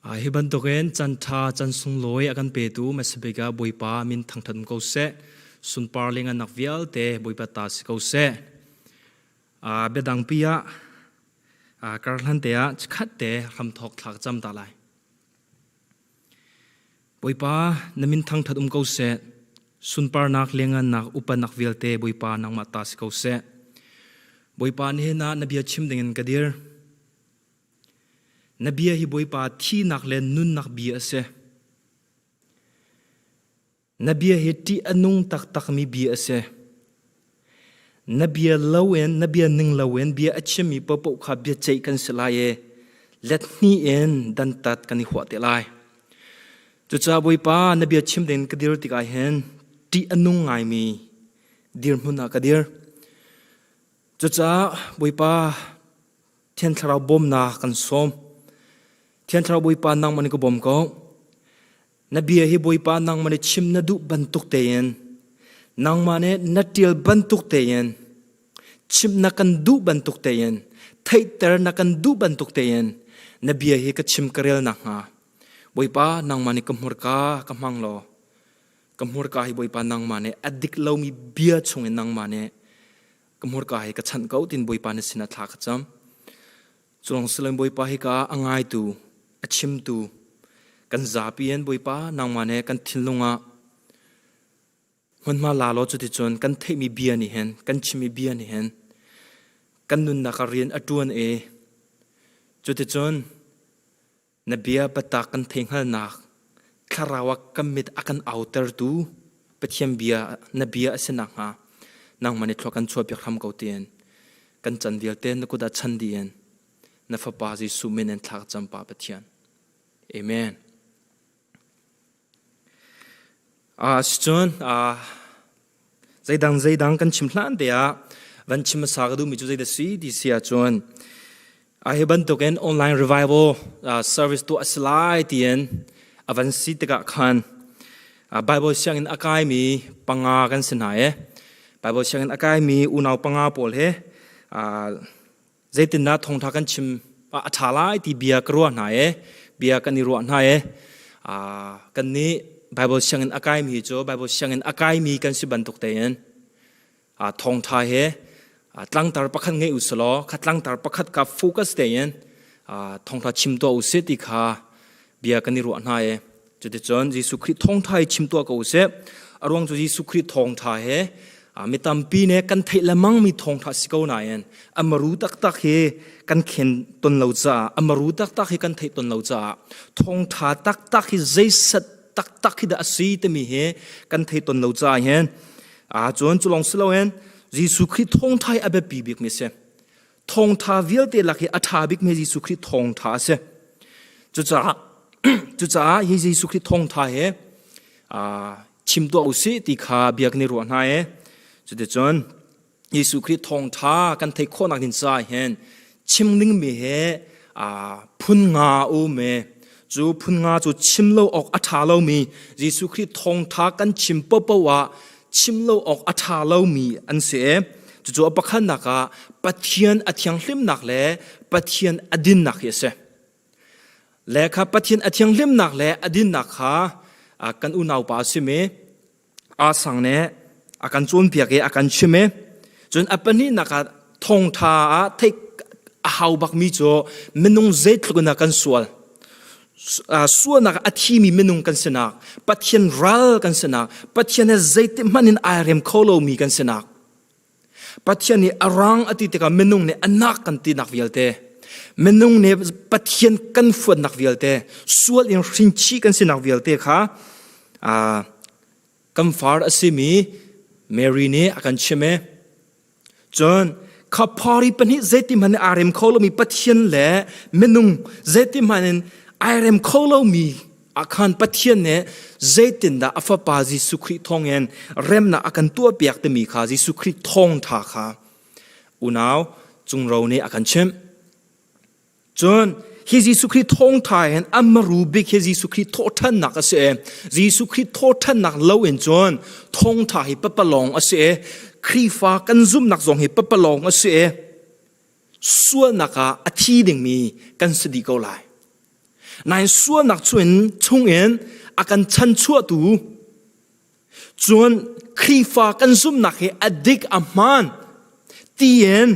Hi bantukin can ṭha can sunglawi a kan petu Mesabika Bawipa min thangṭhat um ko seh. Sunpar le ngannak vialte Bawipa ta si ko seh. Biadangpi ah karhlan te ah chikhat te hramthawk thlak cam ta lai. Bawipa na min thangṭhat um ko seh. Sunparnak le ngannak upanak vialte Bawipa nangmah ta si ko seh. Bawipa nihin ah na bia chim dingin ka dir. Na bia hi Bawipa thihnak le nunnak bia a si. Na bia hi ṭih a nung taktakmi bia a si. Na bia loin, na bia ning loin bia a chimmi paohpaoh kha biaceih kan si lai i let hnih in dantat kan i huah te lai. Cucaah Bawipa, na bia chim ding ka dir tikah hin ṭih a nung ngaimi dirhmun ah ka dir. Cucaah Bawipa, Thiang Thlarau bawmnak kan sawm. Thiang Thlarau Bawipa nangmah nih ka bawm ko. Na bia hi Bawipa nangmah nih chim na duh bantuk tein nangmah nih na ṭial bantuk tein chimh na kan duh bantuk tein theihter na kan duh bantuk tein na bia hi ka chim ka rel nakhnga Bawipa nangmah nih ka hmurka ka hmang law ka hmurka hi Bawipa nangmah nih a dik lomi bia chungin nangmah nih ka hmurka hi ka chanh ko tin Bawipa na sinah thla ka cam. Culong siloin Bawipa hi ka a ngaitu, a chimtu, kan zapi in Bawipa nangmah nih kan thinlung ah hmunhma la law cuticun kan theihmi bia nih hin kan chimmi bia nih hin kan nunnak ah rian a ṭuan i cuticun na bia biatak kan theihngalhnak thlarau ah kan mit a kan autertu Pathian bia na bia a si nakhnga nangmah nih thlua kan chuahpiak hram ko tiin kan can vialte na kut ah chan dih in na fapa Jesuh min in thla ka cam pa Pathian. Amen. Asicun zeidang zeidang kan chim hlan te ah van chim hmasa ka duhmi cu zeidah si ti si ahcun hi bantukin online revival service tuah a si lai tiin a van si tikah khan Bible sianginn a kaimi panga kan si hna i Bible sianginn a kaimi unau panga pawl he zeitindah thawngṭha kan chim a ṭha lai ti bia ka ruah hna i bia kan i ruah hna i kan nih Bible sianginn a kaimi cu Bible sianginn a kaimi kan si bantuk tein thawngṭha he tlangtar pakhat ngei u selaw kha tlangtar pakhat ka focus tein thawngṭha chim tuah u sih ti kha bia kan i ruah hna i Cuticun Jesuh Khrih thawngṭha hi chim tuah ko u sih. A ruang cu Jesuh Khrih thawngṭha he mi tampi nih kan theih lengmangmi thawngṭha si ko nain a maru taktak hi kan khen ton lo caah a maru taktak hi kan theih ton lo caah thawngṭha taktak hi zeisat taktak hi dah a si timi hi kan thei ton lo caah hin cun cu lawng si loin Jesuh Khrih thawngṭha hi a biapi bikmi a si. Thawngṭha vialte lak hi a ṭha bikmi Jesuh Khrih thawngṭha a si. Cucaah cucaah hi Jesuh Khrih thawngṭha hi chim tuah u sih ti kha bia kan i ruah hna i cuticun Jesuh Khrih thawngṭha kan theih khawhnak ding caah hin chim dingmi hi phun nga um i cu phun nga cu chim lo awk a ṭha lomi Jesuh Khrih thawngṭha kan chim paohpaoh ah chim lo awk a ṭha lomi an si i cucu a pakhatnak ah Pathian a thianghlimnak le Pathian a dinnak hi a si. Le kha Pathian a thianghlimnak le a dinnak kha kan unaupa a simi Asang nih a kan cawnpiak i a kan chim i cun a pahnihnak ah thawngṭha ah theih a hau bakmi cu minung zeitluk in kan sual sualnak a thimi minung kan sinak Pathian ral kan sinak Pathian he zeitik hmanh in ai rem kho lomi kan sinak Pathian nih a rang a ti tikah minung nih a nak kan tinak vialte minung nih Pathian kan fuatnak vialte sual in hrinchih kan sinak vialte kha kan far a simi Mary nih a kan chim i cun kha phari pahnih zeiti hmanh in aa rem kho lomi Pathian le minung zeiti hmanh in ai rem kho lomi ah khan Pathian nih zeitindah a fapa Jesuh Khrih thawngin remnak a kan tuahpiak timi kha Jesuh Khrih thawngṭha kha unau cungro nih a kan chimh. Cun hi Jesuh Khrih thawngṭha hin a maru bik hi Jesuh Khrih thawhṭhannak a si i Jesuh Khrih thawhṭhannak lo in cun thawngṭha hi papalawng a si i Khrihfa kan zumhnak zong hi papalawng a si i sualnak ah a thi dingmi kan si dih ko lai. Nain sualnak chuin chungin a kan chanchuahtu cun Khrihfa kan zumhnak hi a dik a hmaan tiin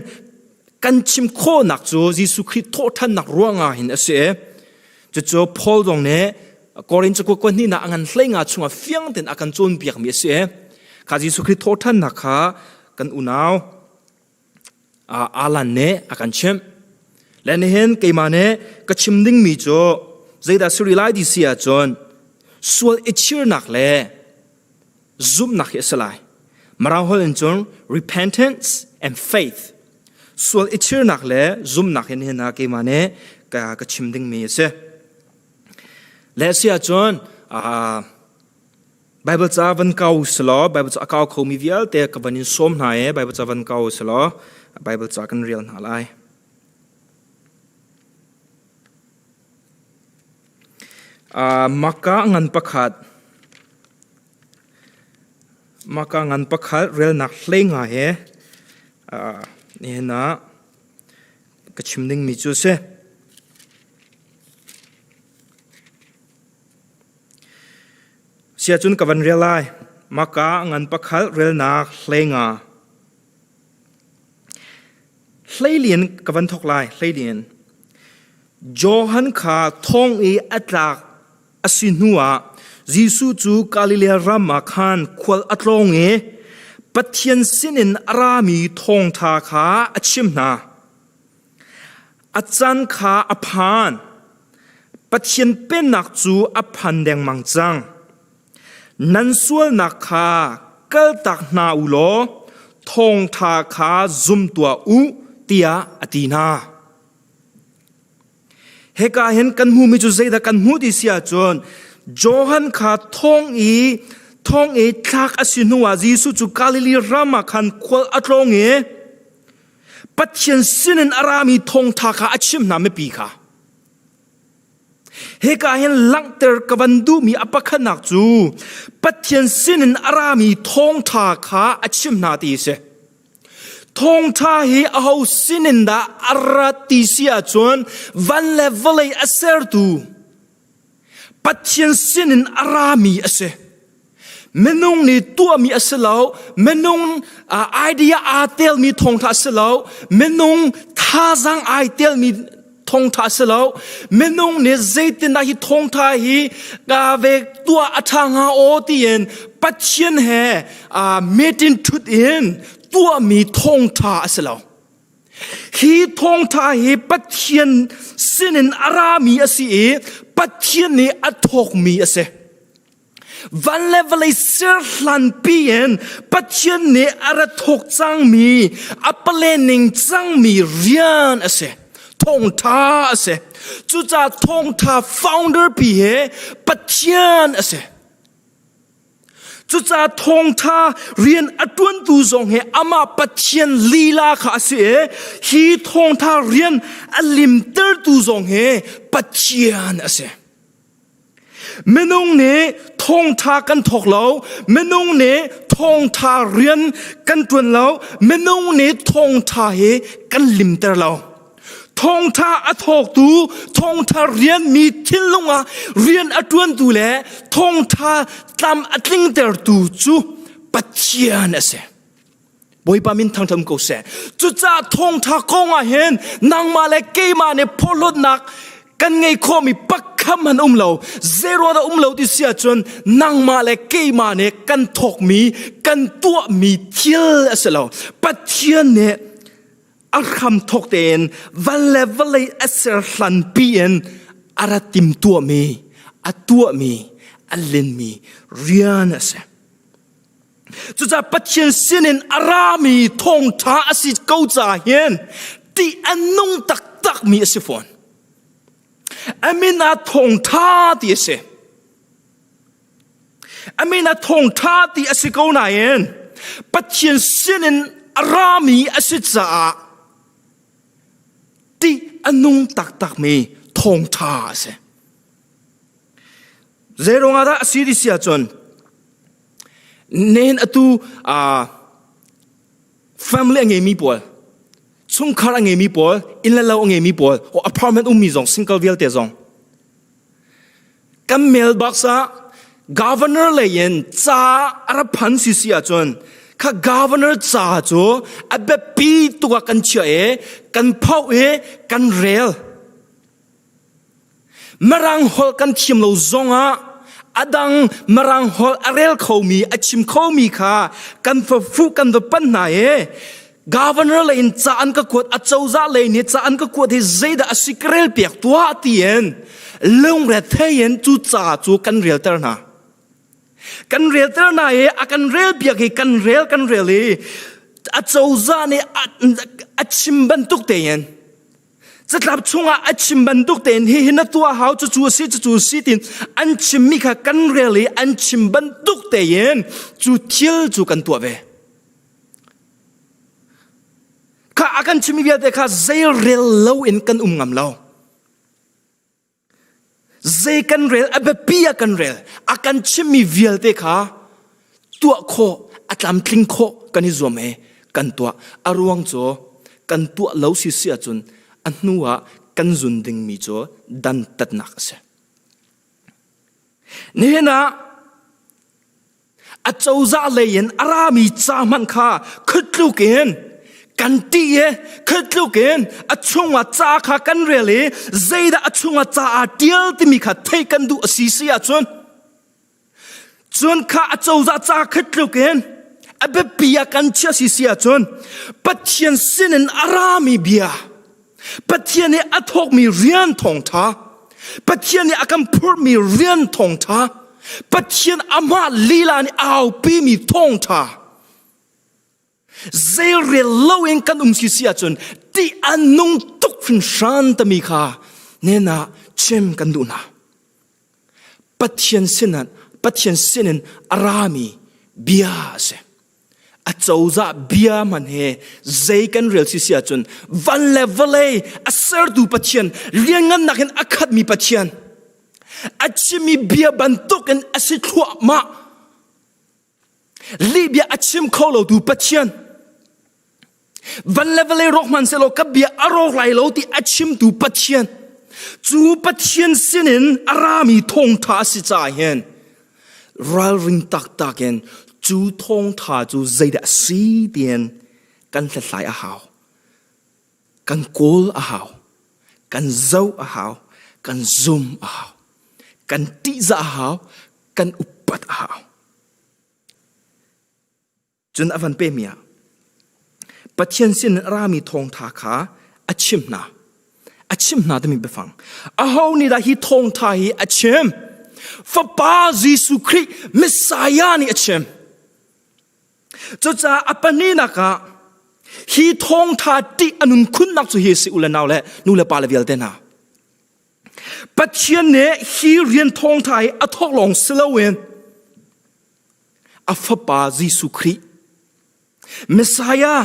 kan chim khawhnak cu Jesuh Khrih thawhṭhannak ruangah hin a si. Cucu Paul zong nih Korin cakuat kuat hnihnak a ngan hleinga chungah fiang tein a kan cawnpiakmi a si. Kha Jesuh Khrih thawhṭhannak kha kan unau Alan nih a kan chimh. Le nihin keimah nih ka chim dingmi cu zeidah si rih lai ti si ahcun sual i chirnak le zumhnak hi a si lai. Mirang holh in cun repentance and faith. Sual i chirnak le zumhnak hi nihin ah keimah nih ka, ka chim dingmi a si. Le si ahcun Baibal ca van kau selaw Baibal ca a kau khomi vialte ka van in sawm hna i Baibal ca van kau selaw Baibal ca kan rel hna lai. Uh, Maka ngan pakhat Maka ngan pakhat relnak hlei nga he uh, nihin ah ka chim dingmi cu si. Siacun ka van rel lai. Maka ngan pakhat relnak hlei nga. Hleilian ka van thawk lai. Hleilian. Johan kha thong i a tlak a si hnuah Jesuh cu Galilea ram ah khan khual a tlawng i Pathian sinin a rami thawngṭha kha a chim hna. A caan kha a phan. Pathian Pennak cu a phan dengmang cang. Nan sualnak kha kaltak hna u law thawngṭha kha zum tuah u tiah a ti hna. Hika hin kan hmuhmi cu zeidah kan hmuh ti si ahcun Johan kha thong i thong i thlak a si hnuah Jesuh cu Galilee ram ah khan khual a tlawng i Pathian sinin a rami thawngṭha kha a chimh hna mipi kha. Hika hin langhter ka van duhmi a pakhatnak cu Pathian sinin a rami thawngṭha kha a chimh hna ti a si. Thawngṭha hi aho sinin dah a rat ti si ahcun van le vawlei a sertu Pathian sinin a rami a si. Minung nih tuahmi a si lo, minung idea aa telmi thawngṭha a si lo, minung thazaang ai telmi thawngṭha a si lo, minung nih zeitindah hi thawngṭha hi ka ve tuah a ṭha hnga aw tiin Pathian he meeting ṭhut in tuahmi thawngṭha a si lo. Hi thawngṭha hi Pathian sinin a rami a si i Pathian nih a thawkmi a si. Van le vawlei ser hlanpi in Pathian nih a ra thawk cangmi, a planning cangmi rian a si. Thawngṭha a si. Cucaah thawngṭha founder pi hi Pathian a si. Cucaah thawngṭha rian a ṭuantu zong hi amah Pathian lila kha a si i hi thawngṭha rian a limtertu zong hi Pathian a si. Minung nih thawngṭha kan thawk lo, minung nih thawngṭha rian kan ṭuan lo, minung nih thawngṭha hi kan limter lo. Thawngṭha a thawktu, thawngṭha rian mi thinlung ah rian a ṭuantu le thawngṭha tlam a tlingtertu cu Pathian a si. Bawipa min thangṭhat um ko seh. Cucaah thawngṭha kong ah hin nangmah le keimah nih phorhlawtnak kan ngei khawhmi pakhat hmanh um lo. Zero dah um lo ti si ahcun nangmah le keimah nih kan thawkmi, kan tuahmi thil a si lo. Pathian nih a hram thawk tein van le vawlei a ser hlanpi in a ra timtuahmi, a tuahmi, a linmi rian a si. Cucaah Pathian sinin a rami thawngṭha a si ko caah hin ṭih a nung taktakmi a si fawn. A min ah thawngṭha ti a si. A min ah thawngṭha ti a si ko nain Pathian sinin a rami a si caah ṭih a nung taktakmi thawngṭha a si. Zeiruang ah dah a si ti si ahcun Nen atu family a ngeimi pawl chungkhar a ngeimi pawl inn le lo a ngeimi pawl apartment ummi zong single vialte zong. Kan mailbox ah governor lei in ca a ra phan si si ahcun kha governor ca cu a biapi tuk ah kan chiah i kan phoh i kan rel. Mirang holh kan thiam lo zongah a dang Mirang holh a rel khomi a chim khomi kha kan va fuh kan va panh hna i governor lei in ca an ka kuat a cozah lei nih ca an ka kuat hi zeidah a si ka rel piak tuah tiin lungrethei in cu ca cu kan relter hna. Kan relter hna i a kan rel piak i kan rel kan rel i a cozah nih a chim bantuk tein catlap chungah a chim bantuk tein hihi na tuah hau cucu a si cucu a si tiin an chimmi kha kan rel i an chim bantuk tein cu thil cu kan tuah ve kha a kan chimmi vialte kha zeirel lo in kan um ngam lo Zei kan rel, a biapi ah kan rel, a kan chimmi vialte kha tuah khawh, a tlamtling khawh kan i zuam i kan tuah. A ruang cu kan tuah lo si si ahcun a hnu ah kan zun dingmi cu dantatnak a si. Nihin ah a cozah lei in a rami ca hmanh kha khutluk in kan ṭih i khutluk in a chungah ca kha kan rel i zeidah a chungah ca aa ṭial timi kha theih kan duh a si si ahcun cun kha a cozah ca khutluk in a biapi ah kan chiah si si ahcun Pathian sinin a rami bia Pathian nih a thawkmi rian thawngṭha Pathian nih a kan phurhmi rian thawngṭha Pathian amah lila nih a aupimi thawngṭha zeirel loin kan um si si ahcun ṭih a nung tuk hringhran tami kha nen ah chim kan duh hna. Pathian sinah Pathian sinin a rami bia a si. A cozah bia hmanh he zei kan rel si si ahcun van le vawlei a sertu Pathian lianngannak in a khatmi Pathian a chimmi bia bantukin a si thluahmah lih bia a chim kho lotu Pathian van le vawlei rawk hmanhsehlaw ka bia a rawk lai lo ti a chimtu Pathian cu Pathian sinin a rami thawngṭha a si caah hin ralring taktak in cu thawngṭha cu zeidah a si tiin kan hlathlai a hau kan kawl a hau kan zoh a hau kan zum a hau kan ṭihzah a hau kan upat a hau Cun a van pehmi ah Pathian sin rami thawngtha kha a chim hna. A chim hna timi biafang. Aho nih dah hi thawngtha hi a chim? Fapa Jesuh Khrih Messiah nih a chim. Cucaah a pahnihnak ah hi thawngtha ṭih a nun khunnak cu hi si u le nau le nu le pa le vialte hna. Pathian nih hi rian thawngtha hi a thawk lawng si loin a fapa Jesuh Khrih Messiah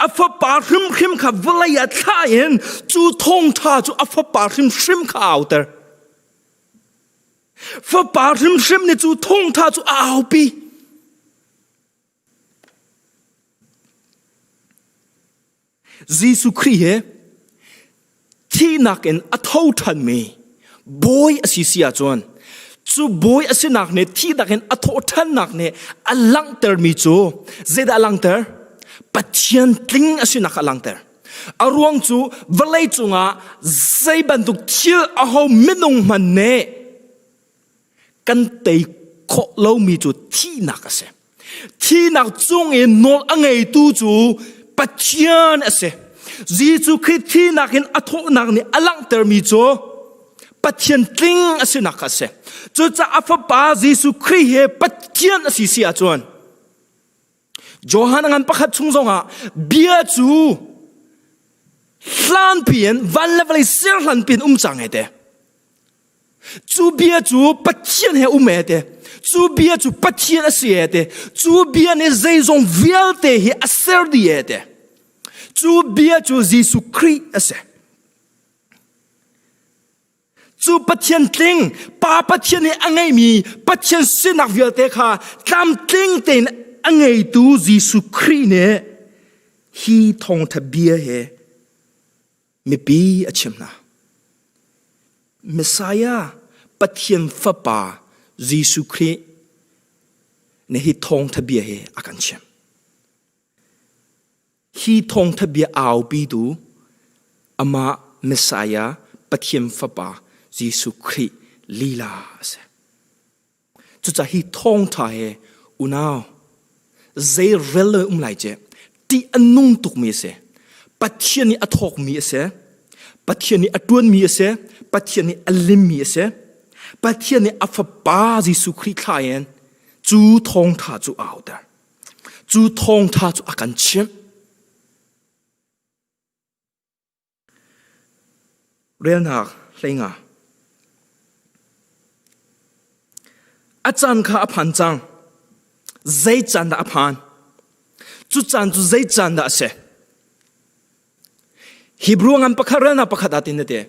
a fapa hrimhrim kha vawlei ah thlah in cu thawngṭha cu a fapa hrimhrim kha a auter fapa hrimhrim nih cu thawngṭha cu a aupi Jesuh Khrih hi thihnak in a tho ṭhanmi bawi a si si ahcun cu bawi a sinak nih thihnak in a thawh ṭhannak nih a langhtermi cu zeidah a langhter? Pathian tling a sinak a langhter. A ruang cu vawlei cungah zei bantuk thil aho minung hmanh nih kan tei khawh lomi cu thihnak a si. Thihnak cung i nawl a ngeitu cu Pathian a si. Jesuh Khrih thihnak in a thawhnak nih a langhtermi cu Pathian tling a sinak kha a si. Cucaah a fapa Jesuh Khrih hi Pathian a si si ahcun Johan a ngan pakhat chung zongah bia cu hlanpi in van le vawlei ser hlanpi in um cang he te. Cu bia cu Pathian he um e te. Cu bia cu Pathian a si e te. Cu bia nih zeizong vialte hi a ser dih e te. Cu bia cu Jesuh Khrih a si. Cu Pathian tling, Pa Pathian nih a ngeimi Pathian sinak vialte kha tlamtling tein a ngeitu Jesuh Khrih nih hi thawngtha bia he mipi a chim hna. Messiah, Pathian Fapa Jesuh Khrih nih hi thawngtha bia hi a kan chimh. Hi thawngtha bia aupitu amah Messiah Pathian Fapa Jesuh Khrih lila a si. Cucaah hi thawngtha he unau zei rel lo um lai ce ṭih a nung tukmi a si. Pathian nih a thawkmi a si. Pathian nih a ṭuanmi a si. Pathian nih a limmi a si. Pathian nih a fapa Jesuh Khrih thla in cu thawngtha cu a auter. Cu thawngtha cu a kan chimh. Relnak 15 A caan kha a phan cang. Zei caan dah a phan? Cu caan cu zei caan dah a si? Hebrew ngan pakhat relnak pakhat ah tin a ti.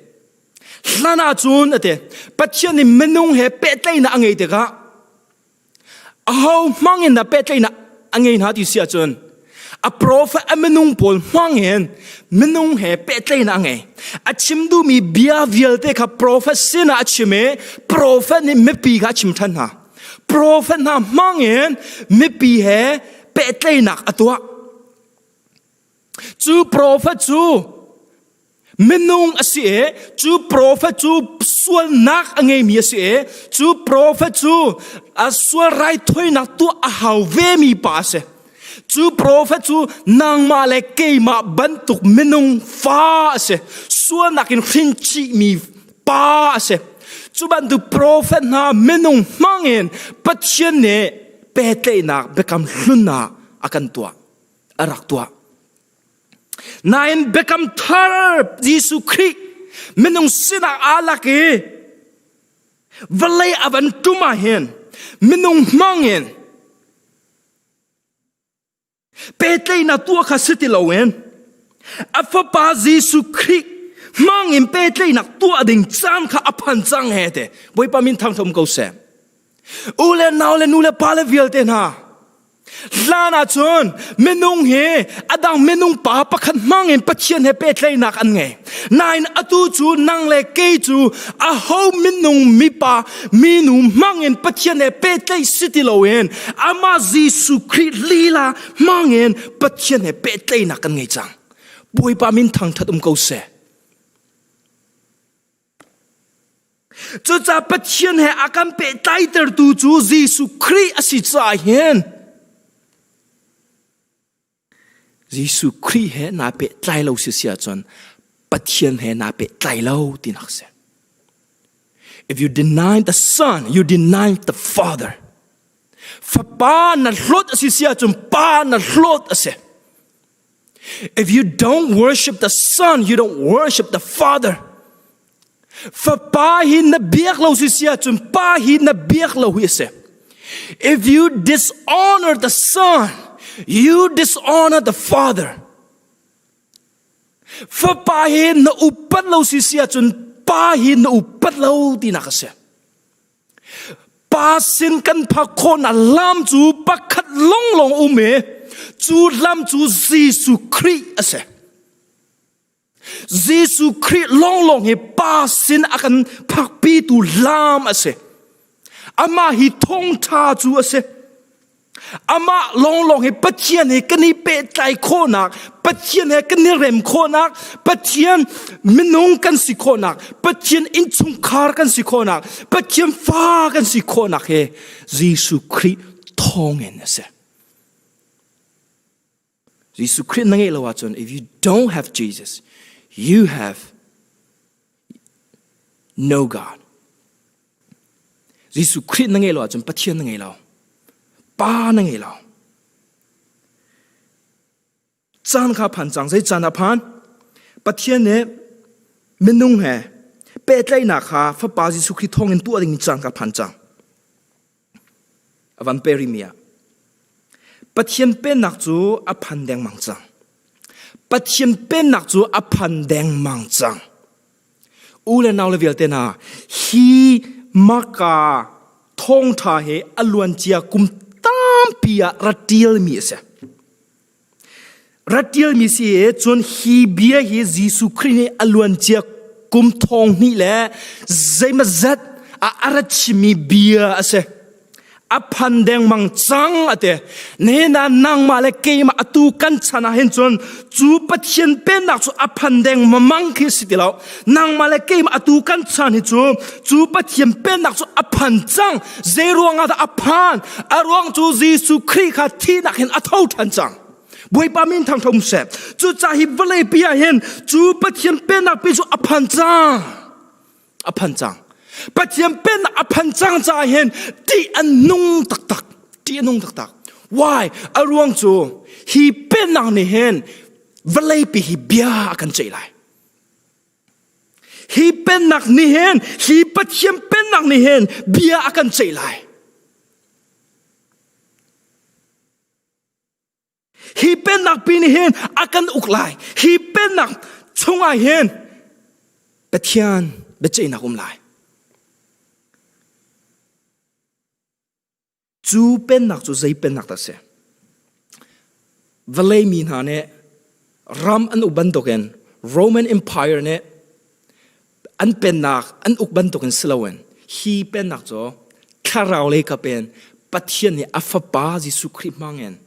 Hlan ah cun a ti. Pathian nih minung he pehtlaihnak a ngei tikah Aho hmang in dah pehtlaihnak a ngei hna ti si ahcun a profet a minung pawl hmang in minung he pehtlaihnak a ngei. A chim duhmi bia vialte kha profet sinah a chim i profet nih mipi kha a chim ṭhan hna. Profet hna hmang in mipi he pehtlaihnak a tuah. Cu profet cu minung a si i cu profet cu sualnak a ngeimi a si i cu profet cu a sual raithawinak tuah a hau vemi pa a si. Cu profet cu nangmah le keimah bantuk minung fa a si. Sualnak in hrinchihmi pa a si. Cu bantuk profet hna minung hmangin Pathian nih pehtlaihnak biakam hlun ah a kan tuah, a rak tuah. Nain biakam thar Jesuh Khrih minung sinah aa lak i vawlei a van ṭum ah hin minung hmang in pehtlaihnak tuah kha si ti loin a fapa Jesuh Khrih hmang in pehtlaihnak tuah ding caan kha a phan cang he te Bawipa min thangṭhat um ko seh. U le nau le nu le pa le vialte hna Hlan ahcun minung hi a dang minung pa pakhat hmang in Pathian he pehtlaihnak an ngei. Nain atu cu nang le kei cu aho minung mipa minu hmang in Pathian he pehtlaih si ti loin amah Jesuh Khrih lila hmang in Pathian he pehtlaihnak kan ngei cang. Bawipa min thangṭhat um ko seh. Cucaah Pathian he a kan pehtlaitertu cu Jesuh Khrih a si caah hin Jesuh Khrih he naa pehtlai lo si si ahcun Pathian he naa pehtlai lo tinak si. If you deny the Son, you deny the Father. Fapa na hlawt a si si ahcun Pa na hlawt a si. If you don't worship the Son, you don't worship the Father. Fapa hi na biak lo si si ahcun pa hi na biak lo hi a si. If you dishonor the Son, you dishonor the Father. Fapa hi na upat lo si si ahcun pa hi na upat lo tinak a si. Pa sin kan phak khawhnak lam cu pakhat longlong um i cu lam cu Jesuh Khrih a si. Jesuh Khrih longlong hi Pa sin a kan phakpitu lam a si. Amah hi thawngṭha cu a si. Amah lawnglawng hi Pathian he kan i pehtlai khawhnak, Pathian he kan i rem khawhnak, Pathian minung kan si khawhnak, Pathian innchungkhar kan si khawhnak, Pathian fa kan si khawhnak he Jesuh Khrih thawngin a si. Jesuh Khrih na ngeih lo ahcun if you don't have Jesus, you have no God. Jesuh Khrih na ngeih lo ahcun Pathian na ngei lo. Pa na ngei lo. Caan kha phan cang. Zei caan ah phan? Pathian nih minung he pehtlaihnak kha Fapa Jesuh Khrih thawngin tuah dingmi caan kha phan cang. A van pe rimi ah. Pathian pennak cu a phan dengmang cang. Pathian pennak cu a phan dengmang cang. U le nau le vialte hna, hi Maka thawngṭha hi a luancia kum tampi ah ra ṭialmi a si. Ra ṭialmi si i cun hi bia hi Jesuh Khrih nih a luancia kum thong hnih le zeimazat a ra chimmi bia a si. A phan dengmang cang a ti. Nena nangmah le keimah atu kan chan ah hin cun cu Pathian pennak cu a phan dengmang khi si ti lo. Nangmah le keimah atu kan chan hi cu cu Pathian pennak cu a phan cang. Zei ruangah dah a phan? A ruang cu Jesuh Khrih kha thihnak hin a tho ṭhan cang. Bawipa min thangṭhat um seh. Cucaah hi vawleipi ah hin cu Pathian pennak pi cu a phan cang. A phan cang. Pathian pennak a phan cang caah hin ṭih a nung taktak. Ṭih a nung taktak. Why? A ruang cu hi pennak nih hin vawleipi hi bia a kan ceih lai. Hi pennak nih hin, hi Pathian pennak nih hin bia a kan ceih lai. Hi pennak pi nih hin a kan uk lai. Hi pennak chungah hin Pathian biaceihnak um lai. Cu pennak cu zei pennak dah si? Vawlei mi hna nih ram an uk bantukin Roman Empire nih an pennak an uk bantukin si loin hi pennak cu thlarau lei kap in Pathian nih a fapa Jesuh Khrih hmangin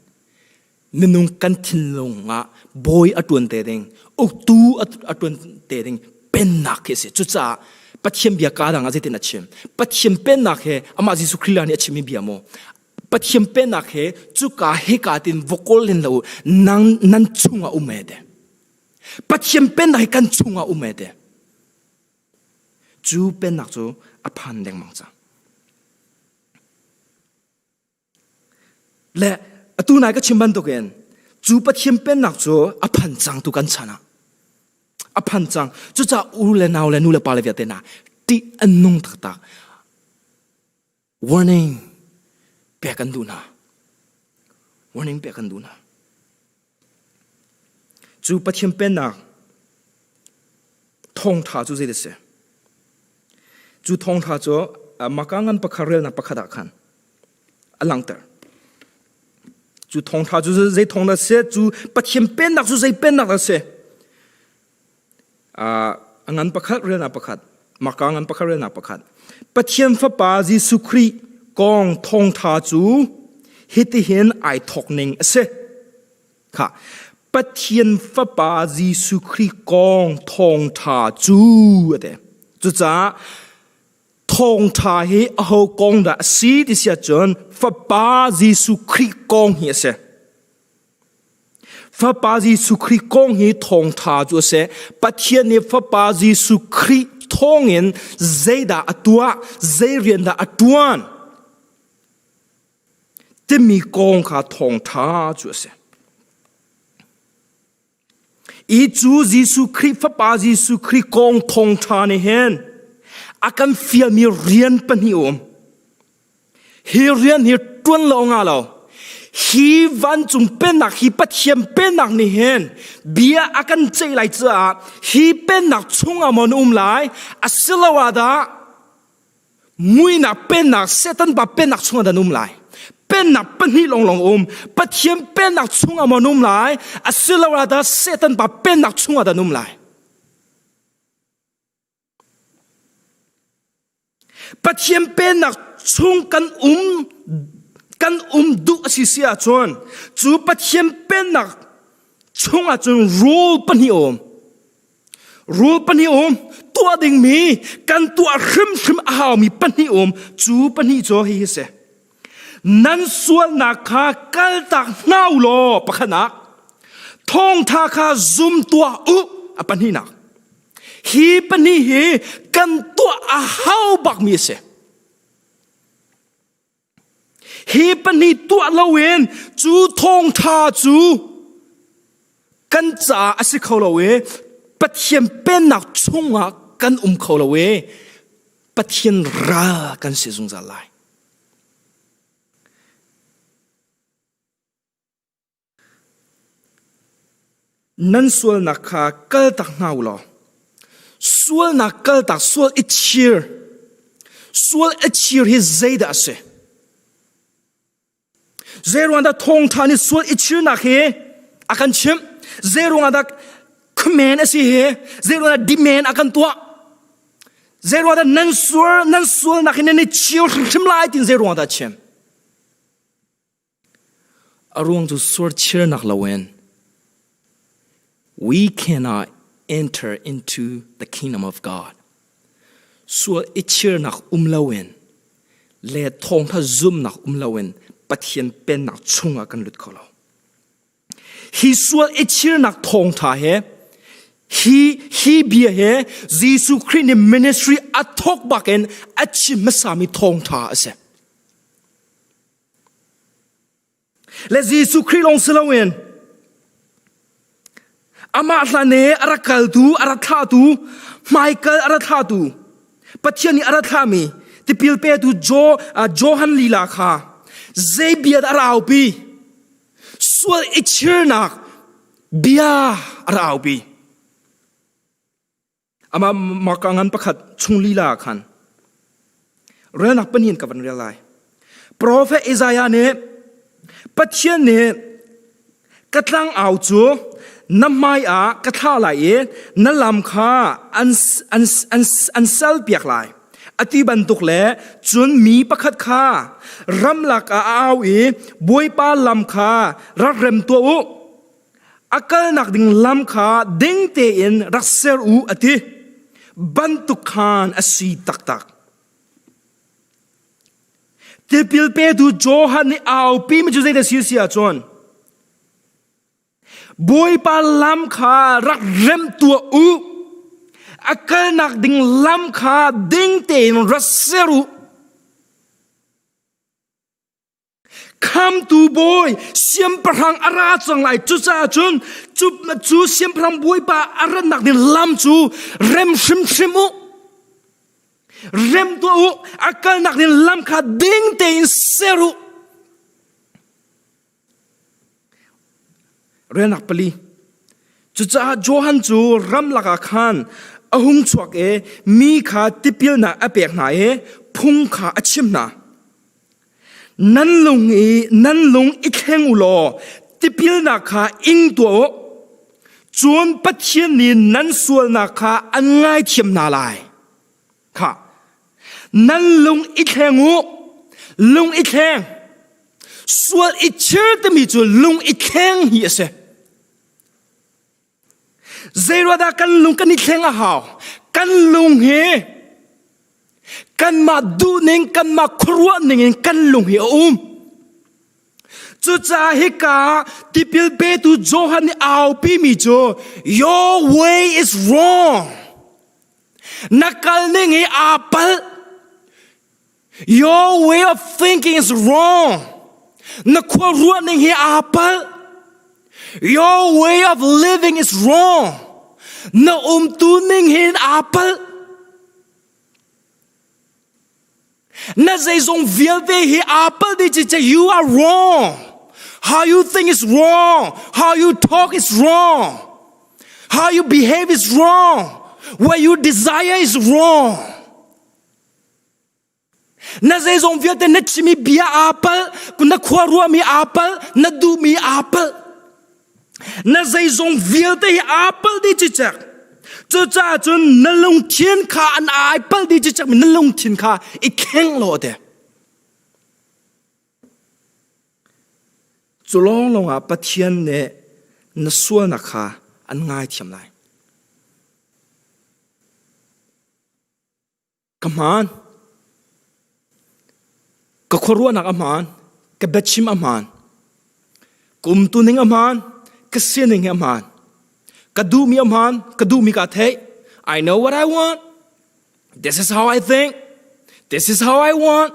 minung kan thinlung ah bawi a ṭuan te ding uktu a ṭuan te ding pennak khi a si. Cucaah Pathian bia kaa dang ah zeitin a chim? Pathian pennak he amah Jesuh Khrih nih a chimmi bia maw? Pathian pennak he cuka hika tin vokol in lo nang nan chungah um e te. Pathian pennak hi kan chungah um e te. Cu pennak cu a phan lengmang cang. Le atu nai ka chim bantukin cu Pathian pennak cu a phan cang tu kan chan ah a phan cang. Cucaah u le nau le nu le pa le vialte hna ṭih an nung taktak. Warning pek kan duh hna. Warning pek kan duh hna. Cu Pathian pennak thawngṭha cu zei a si? Cu thawngṭha cu Maka ngan pakhat relnak pakhat ah khan a langhter. Cu thawngṭha cu zei thawng dah a si? Cu Pathian pennak cu zei pennak dah a si? A ngan pakhat relnak pakhat Maka ngan pakhat relnak pakhat Pathian Fapa Jesuh Khrih kong thawngṭha cu hitihin ai thawk ning a si. Kha Pathian Fapa Jesuh Khrih kong thawngṭha cu a ti. Cucaah thawngṭha hi aho kong dah a si ti si ahcun Fapa Jesuh Khrih kong hi a si. Fapa Jesuh Khrih kong hi thawngṭha cu a si. Pathian nih Fapa Jesuh Khrih thawngin zeidah a tuah, zei rian dah a ṭuan timi kong kha thawngṭha cu a si. I cu Jesuh Khrih Fapa Jesuh Khrih kong thawngṭha nih hin a kan fialmi rian pahnih a um. Hi rian hi ṭuan lo nga lo. Hi vancung pennak, hi Pathian pennak nih hin bia a kan ceih lai caah hi pennak chungah maw na um lai asiloah dah muinak pennak Satan pa pennak chungah dah na um lai. Pennak pahnih lawnglawng um. Pathian pennak chungah maw na um lai asiloah dah Satan pa pennak chungah dah na um lai. Pathian pennak chung kan um kan um duh a si si ahcun cu Pathian pennak chung ahcun rule pahnih a um. Rule pahnih um tuah dingmi kan tuah hrimhrim a haumi pahnih um cu pahnih cu hi hi si. Nan sualnak kha kaltak hna u law pakhatnak thawngtha kha zum tuah u a pahnihnak. Hi pahnih hi kan tuah a hau bakmi a si. Hi pahnih tuah loin cu thawngṭha cu kan caah a si kho lo i Pathian pennak chungah kan um kho lo i Pathian ral kan si zungzal lai. Nan sualnak kha kaltak hna u law sualnak kaltak sual i chir sual i chir hi zeidah a si Zeiruang dah thawngṭha nih sual i chirnak hi a kan chimh zeiruang dah command a si hi zeiruang dah demand a kan tuah? Zei ruang dah nan sual nan sualnak hi nan i chir hrimhrim lai tin zei ruang dah chim? A ruang cu sual chirnak loin we cannot enter into the kingdom of God. Sual i chirnak um loin le thawngtha zumnak um loin Pathian pennak chungah kan lut kho lo. Hi sual i chirnak thawngtha he hi hi bia he Jesuh Khrih nih ministry a thawk bakin a chim hmasami thawngtha a si. Le Jesuh Khrih lawng si loin amah hlan i a rak kaltu, a rak thlahtu, hmaikal a rak thlahtu, Pathian nih a rak thlahmi tipil petu Johan lila kha zei bia dah a ra aupi? Sual i chirnak bia a ra aupi. Amah Marka ngan pakhat chung lila ah khan relnak panin ka van rel lai. Profet Isaiah nih Pathian nih ka tlangau cu na hmai ah ka thlah lai i na lam kha an, an, an, an salpiak lai. A ti bantuk le cun mi pakhat kha ramlak ah a au i Bawipa lam kha rak rem tuah u. A kalnak ding lam kha ding tein rak ser u a ti bantuk khan a si taktak. Tipil petu Johan nih aupi mi cu zeidah si si ahcun Bawipa lam kha rak rem tuah u a kalnak ding lam kha ding tein rak ser u Khamtu bawi siangpahrang a ra cang lai. Cucaah cun cu, cu siangpahrang bawipa a rannak ding lam cu rem hrimhrim u. Rem tuah u. A kalnak ding lam kha ding tein ser u. Relnak pali. Cucaah Johan cu ramlak ah khan a hung chuak i mi kha tipilnak a pek hna i phung kha a chimh hna. Nan lung i nan lung i thleng u law tipilnak kha ing tuah u. Cun Pathian nih nan sualnak kha an ngaithiam hna lai. Kha nan lung i thleng u. Lung i thleng. Sual i chir timi cu lung i thleng hi a si. Zeiruahdah kan lung kan i thleng a hau? Kan lung hi kanmah duhning, kanmah khuaruah ning in kan lung hi a um. Cucaah hika tipil petu Johan nih aupi mi cu your way is wrong. Na kal ning hi aa palh. Your way of thinking is wrong. Na khua ruah ning hi aa palh. Your way of living is wrong. Na umtu ning hin aa palh. Na zeizong vialte hi aa palh dih cice you are wrong. How you think is wrong. How you talk is wrong. How you behave is wrong. What you desire is wrong. Na zeizong vialte na chimi bia aa palh, na khua ruahmi aa palh, na duhmi aa palh. Na zeizong vialte hi aa palh dih cicek. Cucaah cun na lungthin kha an ai palh dih cicek mi na lungthin kha i thleng law te. Cu lawnglawng ah Pathian nih na sualnak kha an ngaithiam lai. Ka hmaan. Ka khuaruahnak a hmaan. Ka biachim a hmaan. Ka umtuning a hmaan. Ka sining hi a hmaan. Ka duhmi a hmaan. Ka duhmi kaa theih. I know what I want. This is how I think. This is how I want.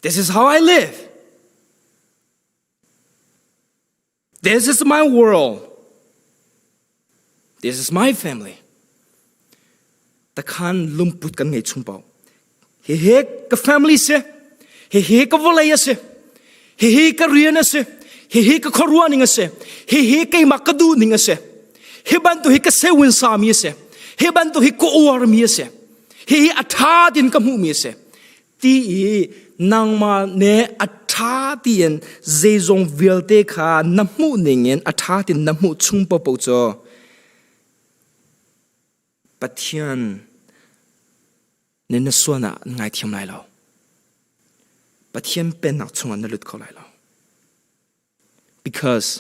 This is how I live. This is my world. This is my family. Takhan lungput kan ngei chung pau. Hihi ka family si. Hihi ka vawlei a si. Hihi ka rian a si. Hihi ka khuaruah ning a si. Hihi keimah ka duh ning a si. Hi bantuk hi ka sewin sami a si. Hi bantuk hi ka uarmi a si. Hihi a ṭha tin ka hmuhmi a si. Ti i nangmah nih a ṭha tiin zeizong vialte kha na hmuh ningin a ṭha tiin na hmuh chung paohpaoh cu Pathian Na na sualnak an ngaithiam lai lo. Pathian pennak chungah na lut kho lai lo. Because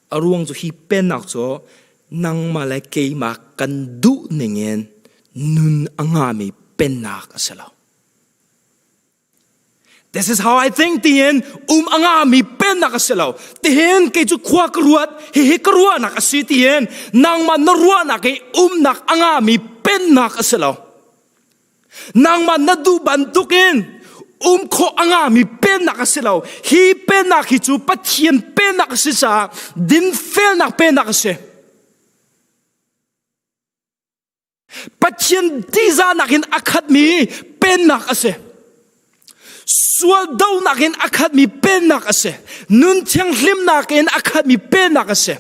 a ruang cu hi pennak cu nangmah le keimah kan duh ningin nun a ngami pennak a si lo. This is how I think tiin um a ngami pennak a si lo. Tihin kei cu khua ka ruat, hihi ka ruahnak a si tiin nangmah na ruahnak i umnak a ngami pennak a si lo. Nangmah na duh bantukin um khawh a ngami pennak a si lo. Hi pennak hi cu Pathian pennak a si caah dinfelnak pennak a si. Pathian tihzahnak in a khatmi pennak a si. Sual donak in a khatmi pennak a si. Nun thianghlimnak in a khatmi pennak a si.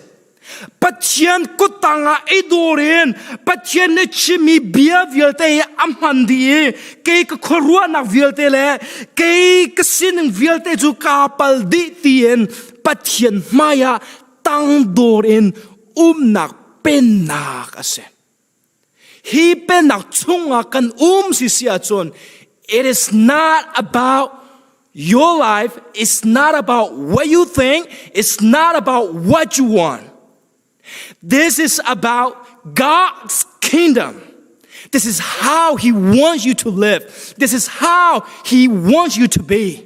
Pathian kuttang ah i dawr in Pathian nih chimmi bia vialte hi a hman dih i kei ka khuaruahnak vialte le kei ka sining vialte cu kaa pal dih tiin Pathian hmaiah tangdor in umnak pennak a si. Hi pennak chungah kan um si si ahcun it is not about your life, it's not about what you think, it's not about what you want. This is about God's kingdom. This is how He wants you to live. This is how He wants you to be.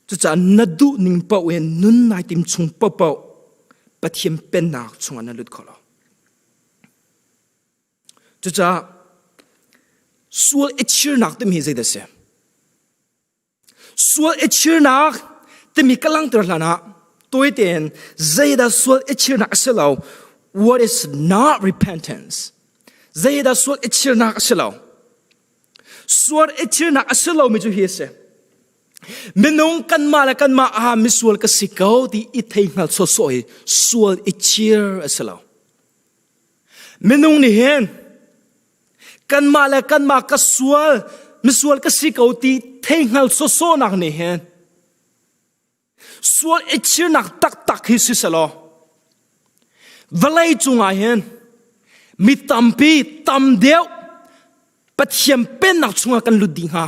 Cucaah na duh ning paoh in nun nai tim chung paohpaoh Pathian pennak chungah na lut kho lo. Cucaah sual i chirnak timi hi zeidah a si? Sual i chirnak timi ka langhter hlan ah tawi tein zeidah sual i chirnak a si lo? What is not repentance? Zeidah sual i chirnak a si lo? Sual i chirnak a si lomi cu hi a si. Minung kanmah le kanmah ah misual ka si ko ti i thei hngal sawsawh hi sual i chir a si lo. Minung nih hin kanmah le kanmah ka sual misual ka si ko ti thei hngal sawsawhnak nih hin Sual i chirnak taktak hi si selaw vawlei cungah hin mi tampi tam deuh Pathian pennak chungah kan lut dih hnga.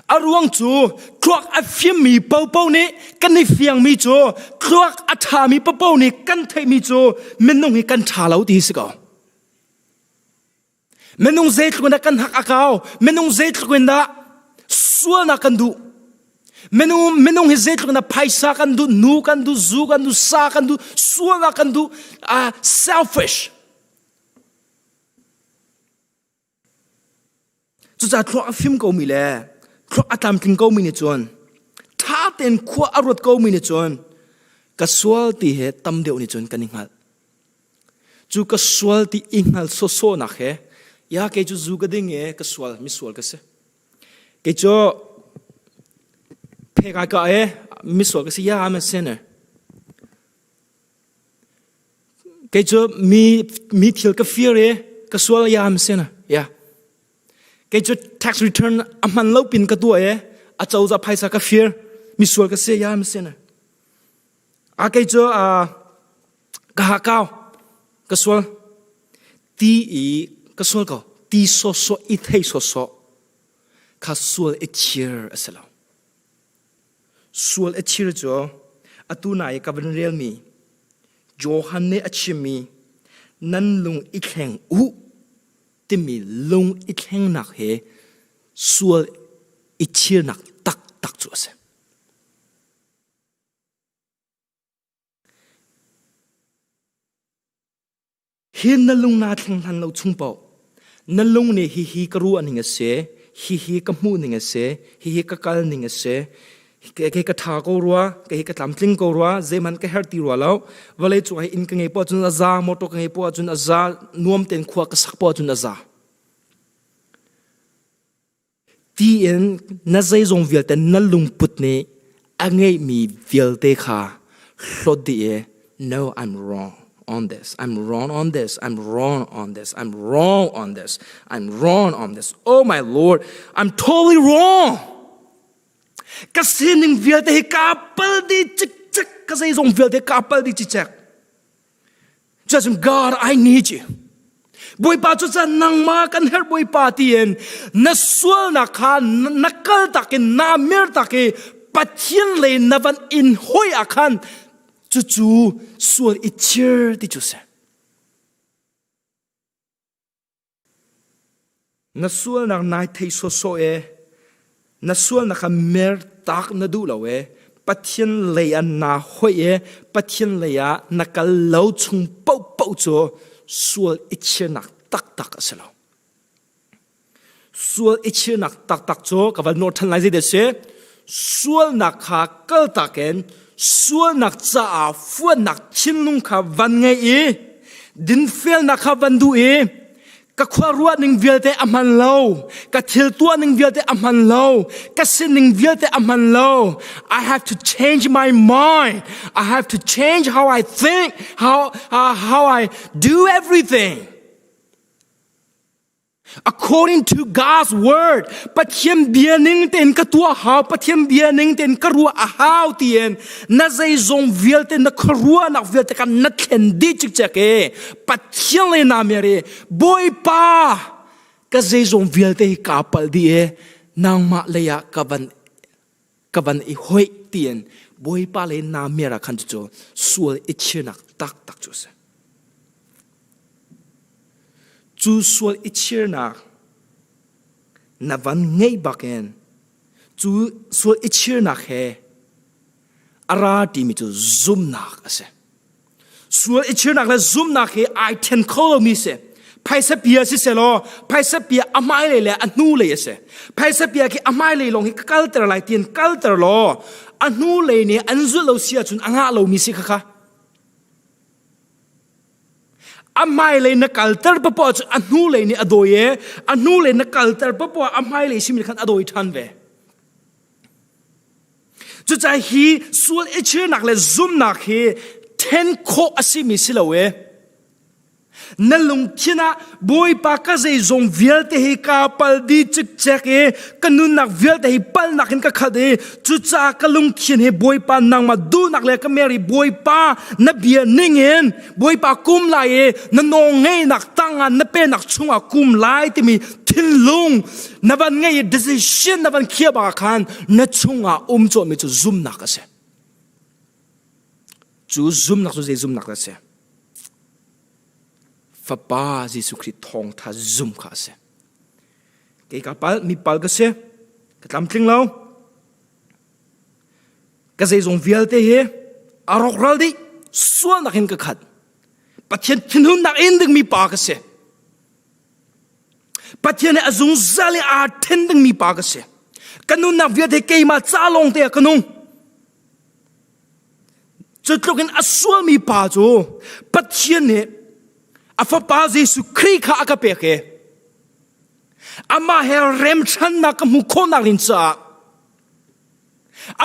A ruang cu thluak a fimmi popo nih kan i fiangmi cu thluak a ṭhami popo nih kan theihmi cu minung hi kan ṭha lo ti hi si ko. Minung zeitluk in dah kan hak a kau, minung zeitluk in dah sualnak kan duh. Minung, minung hi zeitluk in dah phaisa kan duh, nu kan duh, zu kan duh, sa kan duh, sualnak kan duh, uh, selfish. Cucaah thluak a fim komi le thluak a tlamtling komi nih cun ṭha tein khua a ruat komi nih cun ka sual ti he tam deuh nih cun kan i hngalh. Cu ka sual ti i hngal sawsawhnak he ya kei cu zu ka ding e ka sual misual ka si. Kei cu phek ai ka e misual ka si ya I'm a sinner. Kei cu mi mi thil ka fir i ka sual ya I'm a sinner. Ya. Kei cu tax return a hman lo pin ka tuah i a cozah phaisa ka fir misual ka si ya I'm a sinner. A kei cu ka hakau ka sual ti i ka sual ko ti sawsawh i thei sawsawh kha sual i chir a si lo sual i chir cu atu na i ka van relmi Johan nih a chimmi nan lung i thleng u timi lung i thlengnak he sual i chirnak taktak cu a si. Hi na lung naa thleng hlan lo chung paoh na lung nih hihi ka ruah ning a si, hihi ka hmuh ning a si, hihi ka kal ning a si, kei ka ṭha ko rua, kei ka tlamtling ko rua, zeihmanh ka herh ti rua lo. Vawlei cung ah inn ka ngei poah cun a za, motor ka ngei poah cun a za, nuam tein khua ka sak poah cun a za. Tiin na zeizong vialte na lungput nih a ngeihmi vialte kha hlawt dih i no I'm wrong on this I'm wrong on this I'm wrong on this I'm wrong on this I'm wrong on this oh my lord I'm totally wrong ka sining vialte hi kaa pal dih cikcek ka zeizong vialte kaa pal dih cikcek just God I need you. Bawipa cu cun nangmah kan herh Bawipa tiin na sualnak kha na kal tak in naa mer tak i Pathian lei na van in hoi ah khan cucu sual i chir ti cu si. Na sualnak nai thei sawsawh e, na sualnak kha mer tak na duh lo e, Pathian lei ah naa hoih e, Pathian lei ah na kal lo chung paohpaoh cu sual i chirnak taktak a si lo. Sual i chirnak taktak cu ka van nawr ṭhan lai zei dah si? Sualnak kha kaltak in sualnak caah fuannak thinlung kha van ngei i dinfelnak kha van duh i ka khua ruah ning vialte a hman lo ka thil tuah ning vialte a hman lo ka sining vialte a hman lo I have to change my mind I have to change how I think how uh, how I do everything According to God's word, Pathian bia ning tein ka tuah hau, Pathian bia ning tein ka ruah a hau tiin na zeizong vialte na khuaruahnak vialte kan na thlen dih cikcek e. Pathian le na mer i Bawipa ka zeizong vialte hi kaa palh dih e nangmah lei ah ka van ka van i hoih tiin Bawipa le na mer ah khan cu sual i chirnak taktak cu a si. Cu sual i chirnak na van ngeih bakin cu sual i chirnak he a ra timi cu zumnak a si. Sual i chirnak le zumnak hi ai then kho lomi si. Phaisa pia si selaw phaisa pia a hmailei le a hnulei a si. Phaisa pia khi a hmailei lawng hi ka kalter lai tiin kalter law a hnulei nih an zulh lo si ahcun a ngah lomi si khakha. A hmailei na kalter papoah cu a hnulei nih a dawi i a hnulei na kalter papoah a hmailei simi khan a dawi ṭhan ve. Cucaah hi sual i chirnak le zumnak hi then khawh a simi si lo e. Na lungthin ah Bawipa ka zeizong vialte hi ka pal dih cikcek i ka nunnak vialte hi palnak in ka khat i cucaah ka lungthin hi Bawipa nangmah duhnak le ka mer i Bawipa na bia ningin Bawipa kum lai i na nawl ngeihnak tangah na penak chungah kum lai timi thinlung na van ngei i decision na van khiah bak khan na chungah um cawhmi cu zumnak a si. Cu zumnak cu zei zumnak dah a si? Fapa Jesuh Khrih thawngtha zum kha a si. Kei ka pal, mi pal ka si. Ka tlamtling lo. Ka zeizong vialte hi a rawkral dih. Sualnak in ka khat. Pathian thinhunnak in dingmi pa ka si. Pathian he a zungzal i aa then dingmi pa ka si. Ka nunnak vialte keimah ca lawng te ah ka nung. Cu tluk in a sualmi pa cu Pathian nih a fapa Jesuh Khrih kha a ka pek i amah he remṭhannak ka hmuh khawhnak ding caah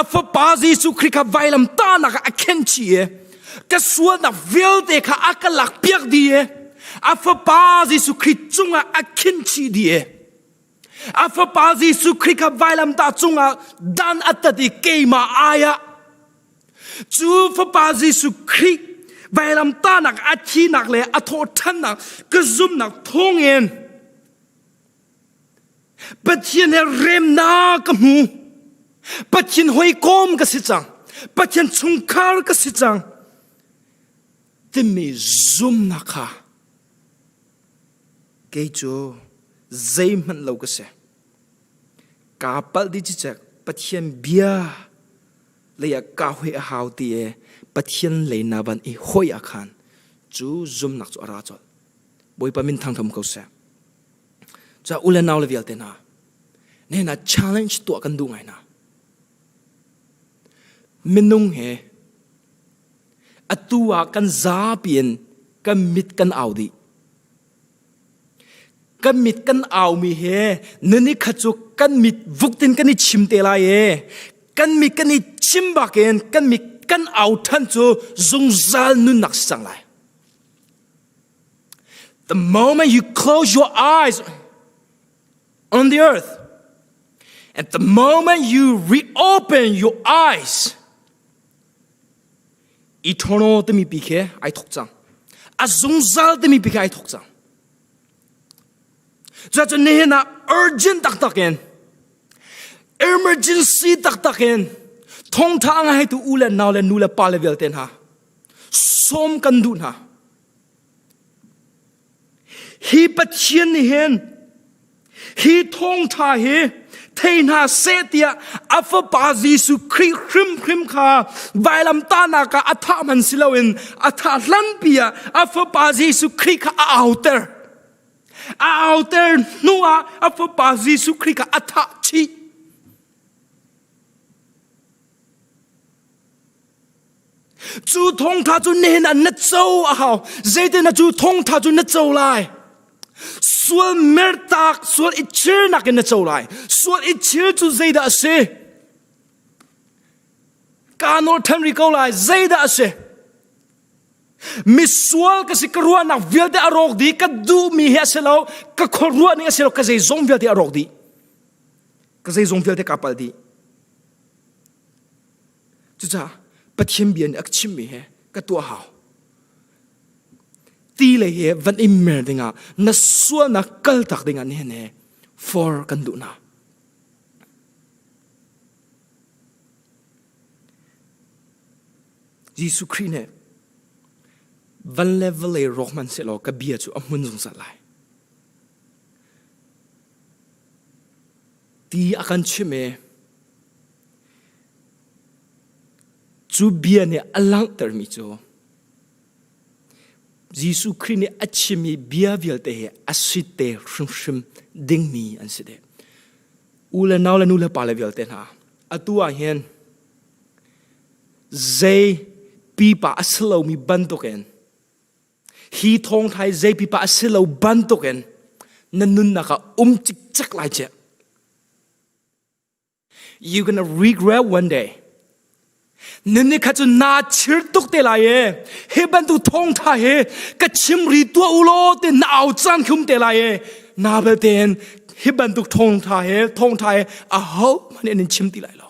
a fapa Jesuh Khrih kha vailam tahnak ah a khenh chih i ka sualnak vialte kha a ka lakpiak dih i a fapa Jesuh Khrih cungah a khinh chih dih i A fapa Jesuh Khrih kha vailamtah cungah dan a tat i keimah ai ah cu fapa Jesuh Khrih vailamtahnak a thinak le a thawhṭhannak ka zumhnak thawngin Pathian he remnak ka hmu. Pathian hawikom ka si cang. Pathian chungkhar ka si cang. Timi zumnak kha Kei cu zeihmanh lo ka si. Kaa palh dih cicek Pathian bia lei ah kaa hoi a hau ti i Pathian lei na van i hoi ah khan cu zumnak cu a ra colh. Bawipa min thangtham ko seh. Ca u le nau le vialte hna, nena challenge tuah kan duh ngai hna. Minung he Atu ah kan zapi in kan mit kan au dih. Kan mit kan aumi he nuni khat cu kan mit vuktin kan i chim te lai e. Kan mit kan i chim bakin kan mit kan au than cu zungzal nunnak si cang lai. The moment you close your eyes on the earth, and the moment you reopen your eyes, Eternal timi pi khi ai thok cang. A zungzal timi pi khi ai thok cang. Cuacun nihin ah urgent taktak in emergency taktak in thongtha a ngaitu u le nau le nu le pa le vialte hna sawm kan duh hna. Hi Pathian nih hin hi thawngṭha hi thei hna seh tiah a fapa Jesuh Khrih hrimhrim kha vailamtahnak ah a thah hmanh si loin a thah hlanpi ah a fapa Jesuh Khrih kha a auter. A auter hnu ah a fapa Jesuh Khrih kha a thah chih. Cu thawngṭha cu nihin ah na co a hau. Zeitin ah cu thawngṭha cu na co lai? Sual mertak, sual i chirnak in na co lai. Sual i chir cu zeidah a si? Kaa nawl ṭhan rih ko lai. Zeidah a si? Misual ka si ka ruahnak vialte a rawk dih. Ka duhmi hi a si lo. Ka khuaruah ning a si lo. Ka zeizong vialte a rawk dih. Ka zeizong vialte kaa palh dih. Cucaah Pathian bia nih a ka chimmi he ka tuah hau. Ti lei he van i mer dingah na sualnak kaltak dingah nihin he for kan duh hna. Jesuh Khrih nih van le vawlei rawk hmanh sehlaw ka bia cu a hmun zungzal lai. Ti a kan chimh i Cu bia nih a langhtermi cu Jesuh Khrih nih a chimmi bia vialte hi a si te hrimhrim dingmi an si dih. U le nau le nu le pa le vialte hna, atu ah hin zei pipa a si lomi bantukin hi thawngṭha hi zei pipa a si lo bantukin na nunnak ah um cikcek lai ciah. You're gonna regret one day. Nini kha cu naa chir tuk te lai e. Hi bantuk thawngtha hi ka chim ri tuah u law te na au caan khum te lai e. Na belte in hi bantuk thawngtha he thawngtha he a ho hmanh in chim ti lai lo.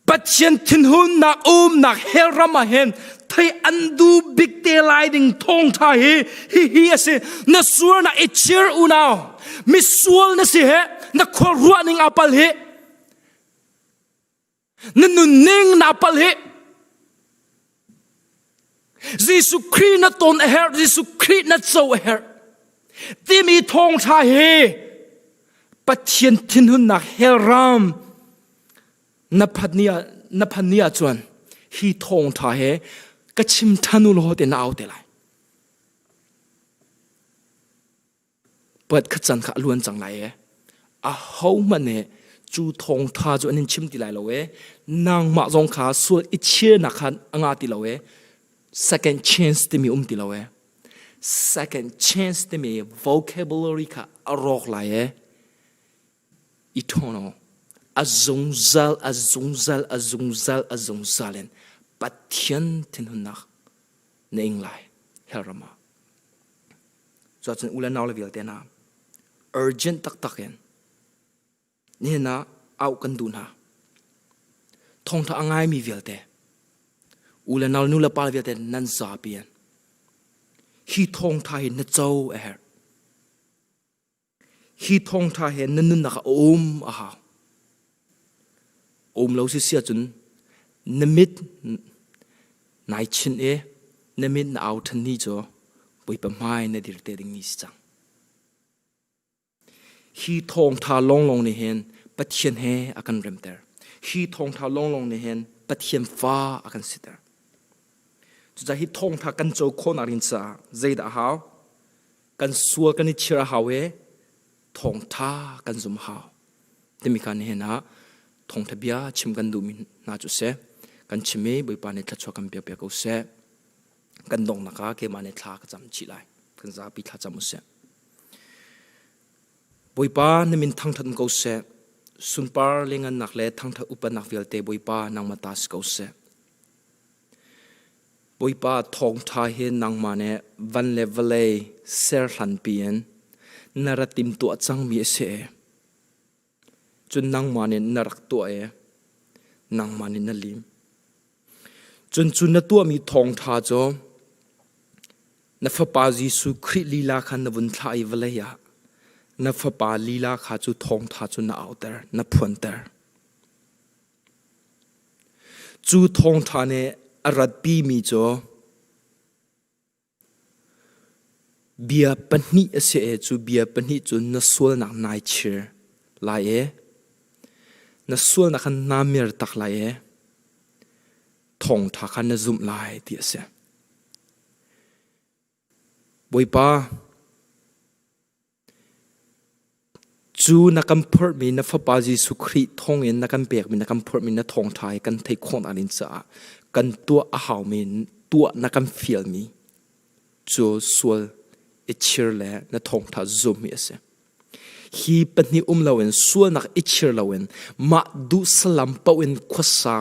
Pathian thinhunnak umnak hell ram ah hin thei an du bik te lai ding thawngtha hi hi hi a si na sual na i chir unau misual na si he na khua ruah ning a pal hi na nunning na pal hi Jesuh Khrih na ton a herh Jesuh Khrih na co a herh timi thawngtha hi Pathian thinhunnak hell ram na phat ni ah na phan ni ah cun hi thawngtha he ka chim than u law te na au te lai But kha can kha a luan cang lai e. A ho hmanh nih cu thawngtha cu an in chim ti lai lo e. Nangmah zong kha sual i chirnak khan a nga ti lo e. Second chance timi um ti lo e. Second chance timi vocabulary kha a rawk lai e. Eternal. A zungzal, a zungzal, a zungzal, a zungzal in Pathian thinhunnak na ing lai hell ram ah. Cuacun u le nau le vialte hna urgent taktak in nihin ah auh kan duh hna. Thawngtha a ngaimi vialte u le nau nu le pa vialte nan zapi in hi thawngtha hi na co a herh. Hi thawngtha he na nunnak ah a um a hau. Um lo si si ahcun na mit nai chinh i na mit na au ṭhan ni cu Bawipa hmai na dir te ding ni si cang. Hi thawngṭha lawnglawng nih hin Pathian he a kan remter. Hi thawngṭha lawnglawng nih hin Pathian fa a kan siter. Cucaah hi thawngṭha kan co khawhnak ding caah zeidah a hau? Kan sual kan i chir a hau i thawngṭha kan zum a hau. Timi kha nihin ah thawngṭha bia chim kan duhmi hna cu si. Kan chim i Bawipa nih thluachuah kan pek piak ko seh. Kan donghnak ah keimah nih thla ka cam chih lai. Kan zapi thla cam usih. Bawipa na min thangṭhat ko seh. Sunpar le ngannak le thangṭhat upatnak vialte Bawipa nangmah ta si ko seh. Bawipa thawngṭha hi nangmah nih van le vawlei ser hlanpi in na ra timtuah cangmi a si. Cun nangmah nih na rak tuah i nangmah nih na lim. Cun cu na tuahmi thawngṭha cu Na fapa Jesuh Khrih lila kha na vun thlah i vawlei ah na fapa lila kha cu thawngtha cu na auter, na phuanter. Cu thawngtha nih a ratpimi cu Bia pahnih a si i cu bia pahnih cu na sualnak nai chir lai i na sualnak kha naa mer tak lai i thawngṭha kha na zumh lai ti a si. Bawipa, Cu na kan phorhmi na Fapa Jesuh Khrih thawngin na kan pekmi na kan phorhmi na thawngṭha hi kan theih khawhnak ding caah kan tuah a haumi tuah na kan fialmi cu sual i chir le na thawngṭha zum hi a si. Hi pahnih um loin sualnak i chir loin mah duh salam paoh in khuasa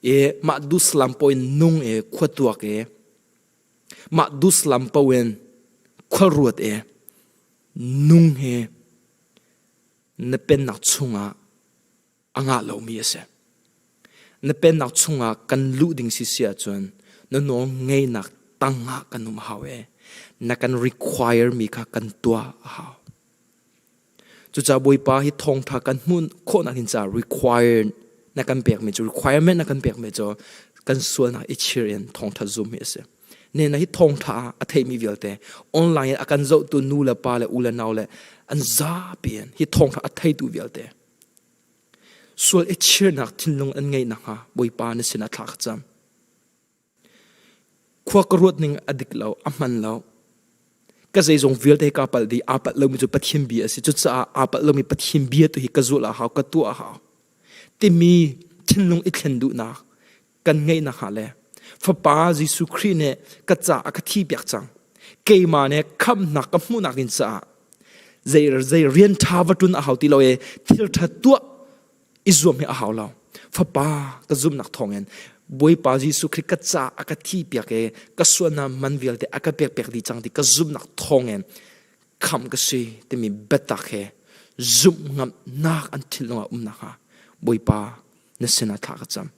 i mah duh salam paoh in nung i khua tuak i mah duh salam paoh in khualruat i Nung hi na pennak chungah a ngah lomi a si. Na pennak chungah kan luh ding si si ahcun na nawl ngeinak tangah kan um a hau i na kan require mi kha kan tuah a hau. Cucaah Bawipa hi thawngtha kan hmuh khawhnak ding caah require na kan pekmi cu requirement na kan pekmi cu kan sualnak i chir in thawngtha zum hi a si. Ne na hi thawngtha a theimi vialte online in a kan zohtu nu le pa le u le nau le an zapi in hi thawngtha a theitu vialte sual i chirnak thinlung an ngeih nakhnga Bawipa na sinah thla ka cam. Khua ka ruat ning a dik lo, a hman lo. Ka zeizong vialte ka palh dih, aa palh lomi cu Pathian bia a si. Cucaah aa palh lomi Pathian bia tu hi ka zulh a hau, ka tuah a hau. Timi thinlung i thlen duhnak kan ngeih nakhnga le Fapa Jesuh Khrih nih ka caah a ka thi piak cang. Keimah nih khamhnak ka hmuhnak ding caah zei zei rian ṭha va ṭun a hau ti lo i thil ṭha tuah i zuam hi a hau lo. Fapa ka zumhnak thawngin Bawipa Jesuh Khrih ka caah a ka thi piak i ka sualnak man vialte a ka pek piak dih cang ti ka zumhnak thawngin khamh ka si timi biatak he zumh ngamnak an thinlung ah um nakhnga Bawipa na sinah thla ka cam.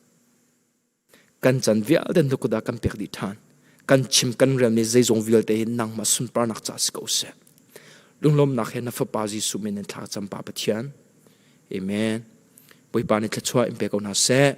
Kan can vialte na kut ah kan pek dih ṭhan. Kan chim kan relmi zeizong vialte hi nangmah sunparnak ca si ko seh. Lunglawmnak he na Fapa Jesuh min in thla ka cam Pa Pathian. Amen. Bawipa nih thluachuah in pe ko hna seh.